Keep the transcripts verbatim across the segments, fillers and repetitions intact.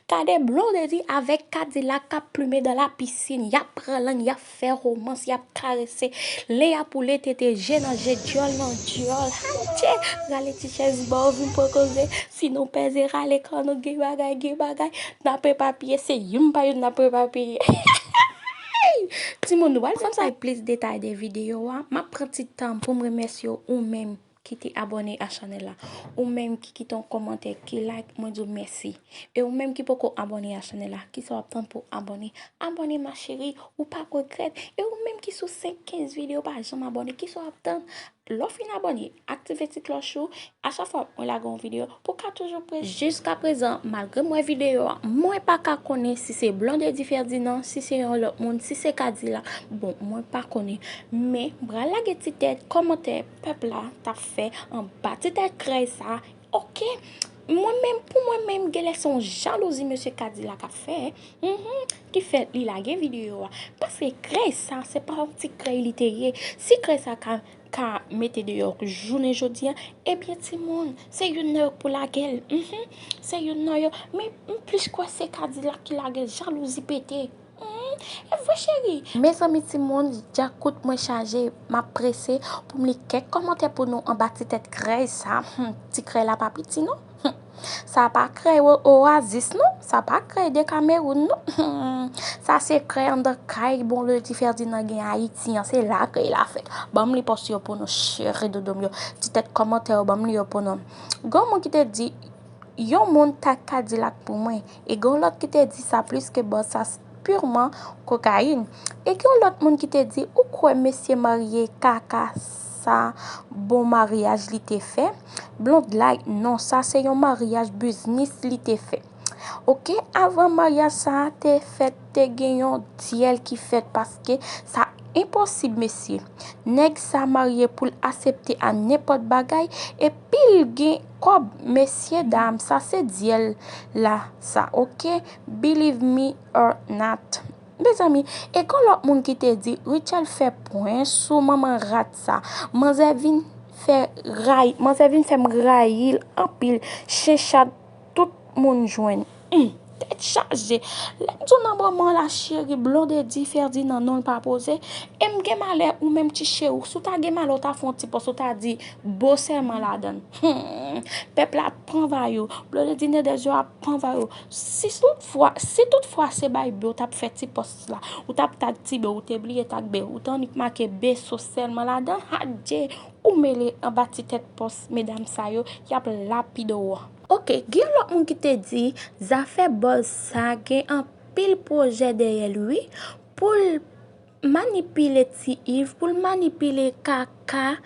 Gade Blondedy avèk Kadilak k ap plimen dans la piscine. Y ap pran lang, y ap fè romans, y ap karese. Leya pou le tete, je nan je, dyòl nan dyòl. Adje! Rale ti chèz ba w vin pran koze. Sinon, pèze rale kò nou, gen bagay, gen bagay. N ap epapiye, se youn pa youn n ap epapiye. Timoun, nou pral konn sa plis detay de videyo a. M ap pran ti tan pou m remèsye w ou menm ki te abòne a chanèl la. Ou menm ki kite yon kòmantè, ki like, mwen di w mèsi. E ou menm ki poko abòne a chanèl la, kisa w ap tann pou abòne? Abòne ma chérie, ou p ap regrèt. E ou menm ki sou senk, kenz videyo pa janm abòne, kisa w ap tann? Lè w fin abòne, aktive ti klòch ou, a chak fwa mwen lage yon videyo, pou w ka toujou premye. Jiskaprezan, malgre m wè videyo a, mwen pa ka konnen si se Blondedy Ferdinand, si se yon lòt moun, si se Kadilak. Bon, mwen pa konnen. Men, m pral lage ti tèt kòmantè pèp la t ap fè anba ti tèt krèy sa. Oke. Mwen menm, pou mwen menm, genlè se yon jalouzi mesye Kadilak ap fè, mhm, ki fè li lage videyo a. Paske krèy sa, se pa yon ti krèy li te ye. Si krèy sa ka, ka mete deyò jounen jodi a, ebyen, timoun, se youn nan yo k pou lage l. Mhm. Se youn nan yo. Men, m plis kwè se Kadilak ki lage l, jalouzi pete. Hmm, e vre, cheri. Mezanmi, timoun, djakout mwen chaje, m ap prese pou m li kèk kòmantè pou nou anba ti tèt krèy sa. Hmm, ti krèy la pa piti, non. Hmm. Sa pa krèy o-, Oasis, non. Sa pa krèy Decameroun, non. Hmm. Sa se krèy anndan kay Blondedy Ferdinand gen Ayiti an. Se la krèy la fèt. Ban m li pòs yo pou nou, cheri doudou m yo. Ti tèt kòmantè yo, ban m li yo pou nou. Gen yon moun ki te di, yon moun tag Kadilak pou mwen. E gen yon lòt ki te di sa plis ke bòz, sa s-, purman kokayin. E gen yon lòt moun ki te di, ou kwè mesye marye kaka sa bon maryaj li te fè? Blonde like, non, sa se yon maryaj biznis li te fè. Oke, avan maryaj sa a te fèt, te gen yon dyèl ki fèt paske sa enposib, mesye. Nèg sa marye pou l aksepte a nenpòt bagay, epi l gen kòb, mesye dam, sa se dyèl la sa, oke? Believe me or not. Mezanmi, e gen lòt moun ki te di, Rutshelle fè pwen sou manman rat sa. Manzè vin fè rayi, manzè vin fè m rayi l anpil. Chen chat, tout moun jwenn. Hmm, tèt chaje. Lè m di w nan moman la, cheri, Blondedy Ferdinand non l pa poze. E m gen malè ou menm ti cheri, si w ta gen malè, w ta fè yon ti pòs, w ta di bo sèlman ladan l. Hmm, pèp la ap pran vayou. Blondedy Nedèzyo ap pran vayou. Si toutfwa, si toutfwa se bay be w t ap fè ti pòs la, ou t ap tag ti be, ou te bliye tag be, ou t annik make be so sèlman ladan, adje, ou mele anba ti tèt pòs medam sa yo, y ap lapide w. Oke, gen lòt moun ki te di, zafè bòz sa gen anpil pwojè dèyè l wi, pou l manipile Ti Iv, pou l manipile kaka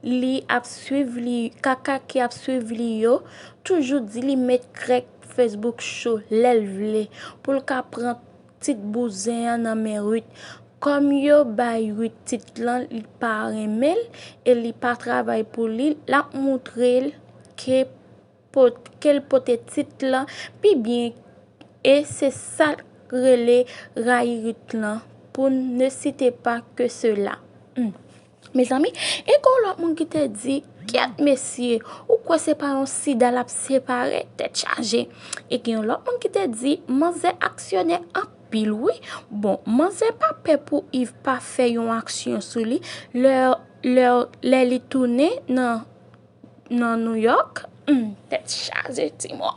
li ap swiv li, kaka ki ap swiv li yo, toujou di li met krèk Facebook cho lè l vle, pou l ka pran tit bouzen an nan men Ruth. Kòm yo bay Ruth tit lan, li pa renmen l e li pa travay pou li, l ap moutre l ke pot-, ke l pote tit lan pi byen, e se sa k rele rayi Ruth lan, pour ne citer pas que cela. Hmm. Mezanmi, e gen yon lòt moun ki te di, kyèt mesye, ou kwè se pa yon sida l ap separe, tèt chaje. E gen yon lòt moun ki te di, manzè aksyonè anpil wi. Bon, manzè pa pè pou Iv pa fè yon aksyon sou li, lè, lè, lè li tounen nan nan New York. Hmm, tèt chaje, timoun.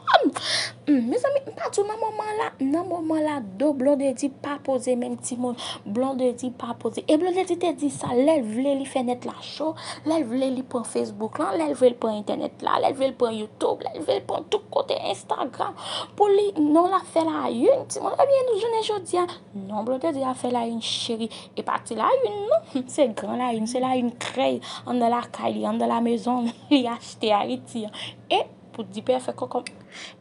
Hmm, mezanmi, m pa di w nan moman la, nan moman la, do Blondedy pa poze menm, timoun. Blondedy pa poze. E Blondedy te di sa, lè l vle, li fè nèt la cho, lè l vle, li pran Facebook lan, lè l vle, l pran entènèt la, lè l vle, l pran YouTube, lè l vle, l pran tout kote, Instagram. Pou li, non l ap fè la une, timoun. Ebyen, nou jounen jodi a, non Blondedy ap fè la une, cheri. E pa ti la une, non. Se gran la une, se la une krèy anndan lakay li, anndan la maison li achte Ayiti an. E pou di pè fè kòkòm.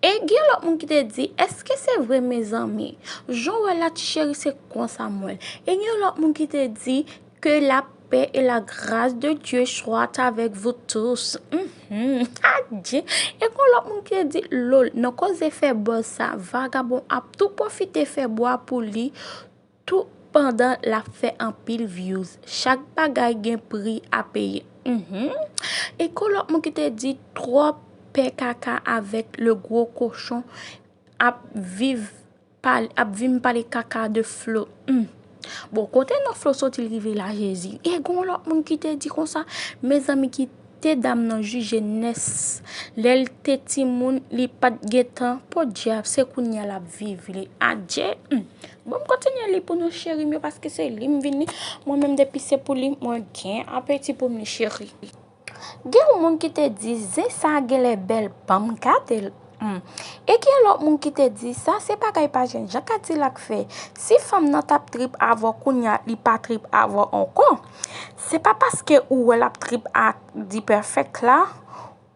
E gen lòt moun ki te di, èske se vre, mezanmi? Jan w wè la, ti cheri, se konsa m wè l. E gen lòt moun ki te di, que la paix et la grâce de Dieu soit avec vous tous. Mhm. Adje. E gen lòt moun ki te di, lol, nan koze fè bòz sa, vagabon ap tou pwofite fè bwa pou li, tou pandan l ap fè anpil views. Chak bagay gen pri a peye. Mhm. E gen lòt moun ki te di, twòp pè kaka avèk le gwo kochon. ap viv pale, ap vin pale kaka de Flo. Hmm. Bon, kote non Flo soti l rive la, Jezi? E gon lòt moun ki te di konsa, mezanmi, kite dam nan jije nès. Lè l te timoun, li pa t gentan, podyab, se kounye a l ap viv li. Adje. Hmm. Bon, m kontinye li pou nou, cheri m yo, paske se li m vin li. Mwen menm, depi se pou li, mwen gen apeti pou m li, cheri. Gen yon moun ki te di, zen sa genlè bèl, ban m gade l. Hmm. E gen lòt moun ki te di, sa se bagay pa jènjan Kadilak fè. Si fanm nan t ap trip avè w kounya, li pa trip avè w ankò. Se pa paske ou wè l ap trip ak D-Perfect la,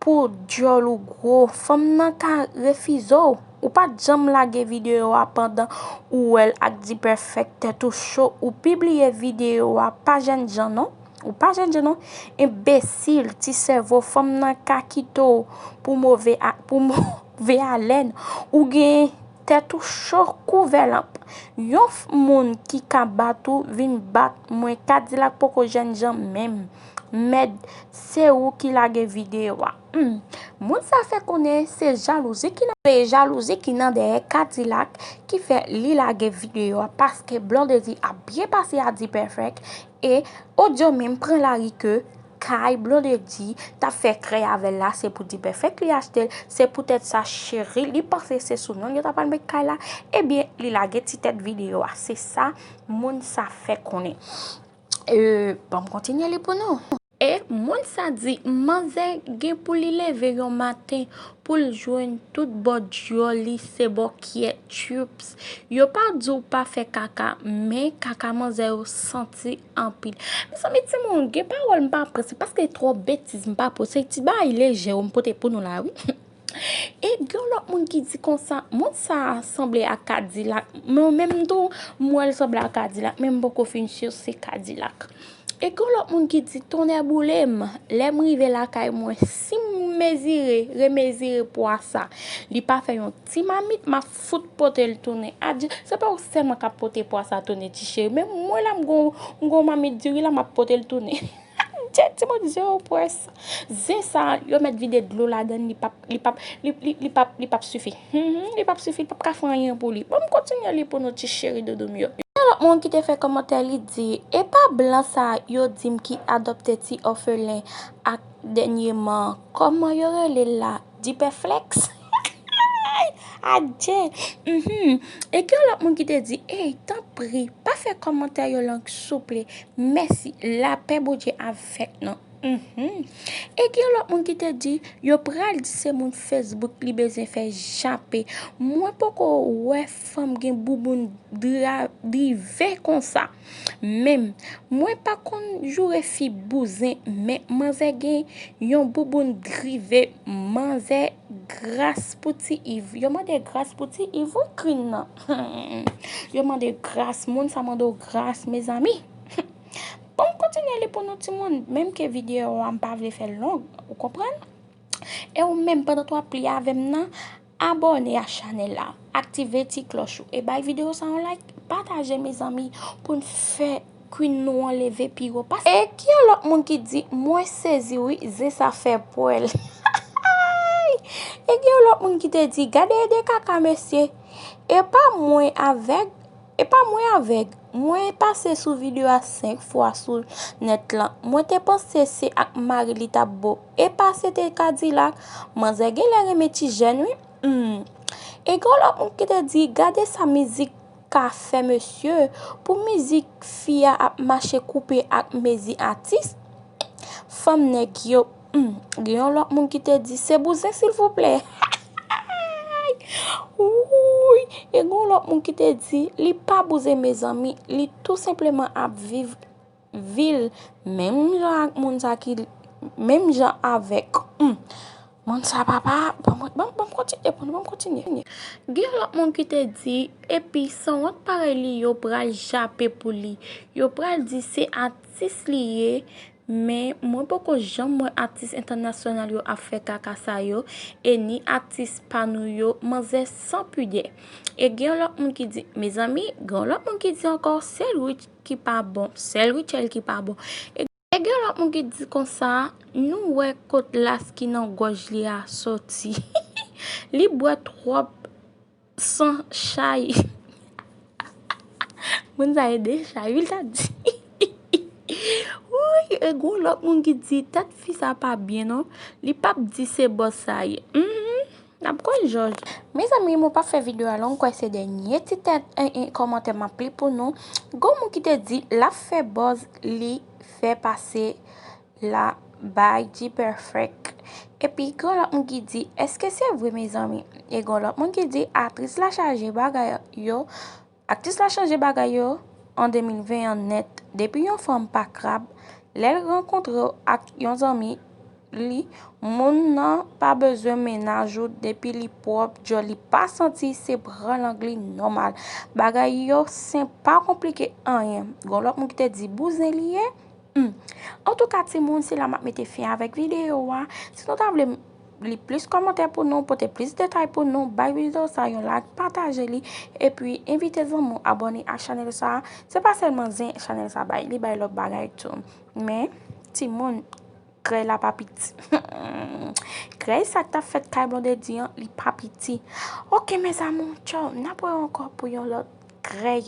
pou dyòl ou gwo, fanm nan ka refize w. Ou pa t janm lage videyo a pandan ou wè l ak D-Perfect, tèt ou cho, ou pibliye videyo a, pa jènjan non. Ou pa jènjan non. Enbesil, ti sèvo, fanm nan ka kite w pou move a, pou move alèn. Ou gen tèt ou cho kou vè lanp. Yon f-, moun ki ka bat ou vin bat mwen, Kadilak poko jènjan menm. Mèd, se ou ki lage videyo a. Hmm. Moun sa fè konnen se jalouzi ki nan, se jalouzi ki nan dèyè Kadilak ki fè li lage videyo a, paske Blondedy ap byen pase a D-Perfect e Odyo menm pran lari ke kay Blondedy t ap fè krèy avè l la, se pou D-Perfect li achte l, se poutèt sa cheri li panse se sou non l yo ta pral met kay la, ebyen li lage ti tèt videyo a, se sa moun sa fè konnen. E, ban m kontinye li pou nou. E moun sa di, manzè gen pou li leve yon maten pou l jwenn tout bò dyòl li se bòkyè, tchups. Yo pa di w pa fè kaka, men kaka manzè yo santi anpil. Mezanmi, timoun, gen pawòl m pa prese, paske twòp betiz m pa pote, se ti bagay lejè yo m pote pou nou la, wi. E gen lòt moun ki di konsa, moun sa a sanble ak Kadilak. Mwen menm tou, m wè l sanble ak Kadilak, men m poko fin si se Kadilak. E gen lòt moun ki di, tonnè boule m, lè m rive lakay mwen, si m mezire, remezire pwa sa, li pa fè yon ti mamit, m ap fout pote l tounen. Adje, se pa ou sèlman k ap pote pwa sa tounen, ti cheri. Men mwen la, m gon, m gon mamit diri la, m ap pote l tounen. Adje, timoun, zewo pwès. Zen sa, yo mèt vide dlo ladann, li p ap, li p ap, li, li, li p ap, li p ap sifi. Mhm, li p ap sifi, li p ap ka fè anyen pou li. Bon, m kontinye li pou nou, ti cheri doudou m yo. Gen lòt moun ki te fè kòmantè, li di, e pa blan sa yo di m ki adopte ti òfelen ak dènyeman, kòman yo rele l la? D-Perflex? Adje. Mhm. E gen lòt moun ki te di, ey, tanpri, pa fè kòmantè yo long, souple. Mèsi. Lapè Bondye avèk nou. Mhm. E gen lòt moun ki te di, yo pral di se moun Facebook li bezwen fè jape. Mwen poko wè fanm gen bouboun dra-, drive konsa. Menm, mwen pa konn joure fi bouzen, men manzè gen yon bouboun drive, manzè gras pou ti Iv. Yo mande gras pou ti Iv, wi, Queen nan. Yo mande gras, moun sa mande w gras, mezanmi. Bon, m kontinye li pou nou, timoun, menm ke videyo a m pa vle fè l long, ou konprann? E ou menm, pandan w ap li avè m nan, abòne a chanèl la, aktive ti klòch ou, e bay videyo sa yon like, pataje, mezanmi, pou n fè Queen nou an leve pi wo. Pas-, e gen lòt moun ki di, mwen sezi wi, zen sa fè pwèl. E gen lòt moun ki te di, gade ede kaka mesye, e pa mwen avèg, e pa mwen avèg. Mwen pase sou videyo a senk fwa sou nèt lan. Mwen te panse se ak mari li t ap bo. E pa se te Kadilak. Manzè genlè renmen ti jèn wi. Hmm. E gen lòt moun ki te di, gade sa mizik ka fè mesye. Pou mizik fi a ap mache koupe ak mezi atis. Fanm nèg yo. Hmm, gen yon lòt moun ki te di, se bouzen silvouplè. Wouy, e gen yon lòt moun ki te di, li pa bouzen mezanmi, li tou senpleman ap viv vi l menm jan ak moun sa ki menm jan avèk. Hmm. Moun sa papa, ban mwen, ban, ban m kontinye pou nou, ban m kontinye. Gen yon lòt moun ki te di, epi sanwont parèy li yo pral jape pou li. Yo pral di se atis li ye, men mwen poko janm wè atis entènasyonal yo ap fè kaka sa yo, e ni atis pa nou yo, manzè san pidè. E gen yon lòt moun ki di, mezanmi, gen yon lòt moun ki di ankò, sèl Rich ki pa bon, sèl Richel ki pa bon. E, e gen lòt moun ki di konsa, nou wè kot las ki nan gòj li a soti. Li bwè twòp San chay. Moun sa e de chay, wi, l ta di. Wi, e gon lòt moun ki di, tèt fi sa pa byen, non. Li p ap di se bòz sa ye. Mhm. N ap konn jòj. Mezanmi, mwen p ap fè videyo a long, kwè se dènye ti tèt, en, en, kòmantè m ap li pou nou. Gon moun ki te di, l ap fè bòz li fè pase la bay G Perfect. Epi, gon lòt moun ki di, èske se vre, mezanmi? E gon lòt moun ki di, aktris la chaje bagay yo, aktris la chanje bagay yo an de mil ven an nèt. Depi yon fanm pa krab, lè l rankontre w ak yon zanmi li, moun nan pa bezwen mennaj ou, depi li pwòp, djòl, li pa santi, se pran lang li nòmal. Bagay yo senp, pa konplike anyen. Gon lòt moun ki te di bouzen li ye. Hmm. Antouka, timoun, se la m ap mete fen avèk videyo a. Si nou ta vle li plis kòmantè pou nou, pote plis detay pou nou, bay videyo sa yon like, pataje li, epi envite zanmi w abòne a chanèl sa. Se pa sèlman zen chanèl sa bay, li bay lòt bagay tou. Men, timoun, krèy la pa piti. Krèy sa k t ap fèt kay Blondedy an, li pa piti. Oke, mes amours, tchaw, n ap wè ankò pou yon lòt krèy